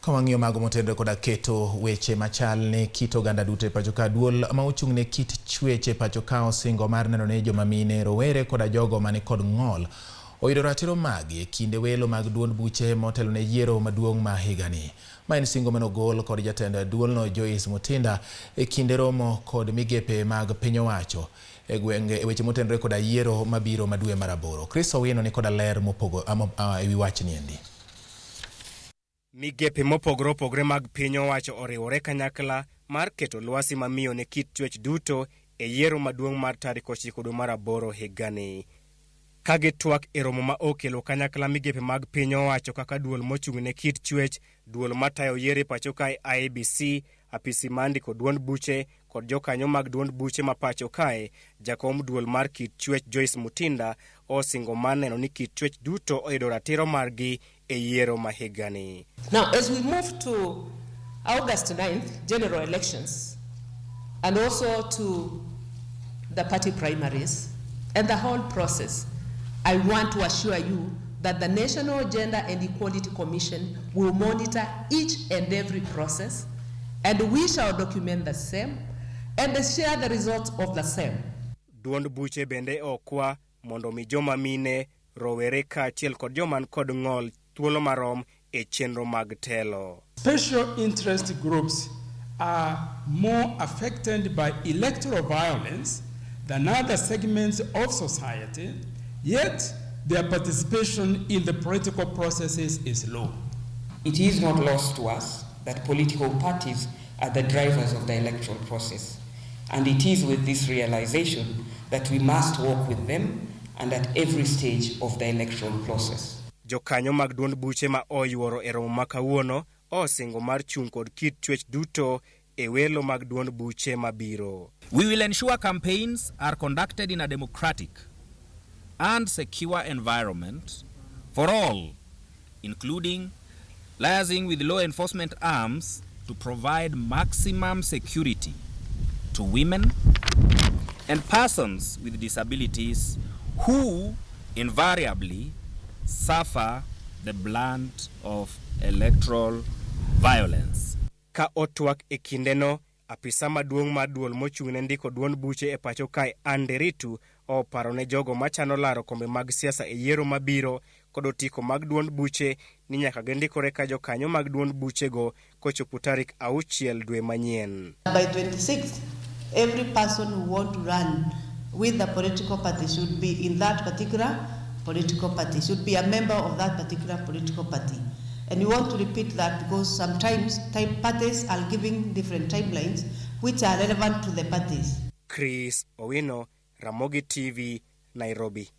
Ka wang'iyo mago motenore koda keto weche machal ne kit oganda duto e pacho ka, duol ma ochung' ne kit chwech e pacho ka osingo mar neno ni joma mine, rowere koda jogo mani kod ng'ol oyudo ratiro magi e kinde welo mag duond buche motelo ne yiero maduong' ma higani. Ma en singo mane ogol kod jatend duolno Joyce Mutinda e kinde romo kod migepe mag piny owacho e gwenge e weche motenore koda yiero mabiro ma dwe mar aboro. Chris Owino ni koda ler mopogo e wi wachni endi. Migepe mopogore opogore mag piny owacho oriwore kanyakla mar keto lwasi mamiyo ne kit chwech duto e yiero maduong' mar tarik 9 dwe mar aboro higani. Ka gitwak e romo ma okelo kanyakla migepe mag piny owacho kaka duol mochung' ne kit chwech, duol matayo yiero e pacho kae IEBC, apisi mar ndiko duond buche kod jokanyo mag duond buche ma pacho kae, jakom duol mar kit chwech Joyce Mutinda osingo mar neno ni kit chwech duto oyudo ratiro margi e yiero ma higani. Now, as we move to August 9th, general elections, and also to the party primaries and the whole process, I want to assure you that the National Gender and Equality Commission will monitor each and every process, and we shall document the same and share the results of the same. Duond buche bende okwa mondo mi joma mine, rowere kaachiel kod joma kod ng'ol thuolo marom e chenro mag telo. Special interest groups are more affected by electoral violence than other segments of society, yet their participation in the political processes is low. It is not lost to us that political parties are the drivers of the electoral process. And it is with this realization that we must work with them and at every stage of the electoral process. Jokanyo mag duond buche ma oyuoro e romo ma kawuono osingo mar chung' kod kit chwech duto e welo mag duond buche mabiro. We will ensure campaigns are conducted in a democratic and secure environment for all, including liaising with law enforcement arms to provide maximum security to women and persons with disabilities who invariably suffer the brunt of electoral violence. Ka otwak e kindeno, apisa maduong' mar duol mochung' ne ndiko duond buche e pacho kae Anne Nderitu oparo ne jogo machano laro kombe mag siasa e yiero mabiro kod otiko mag duond buche ni nyaka gindikore ka jokanyo mag duond buchego kochopo tarik 6 dwe manyien. By 26th, every person who want to run with the political party should be in that particular political party, should be a member of that particular political party. And we want to repeat that because sometimes time parties are giving different timelines which are relevant to the parties. Chris Owino, Ramogi TV, Nairobi.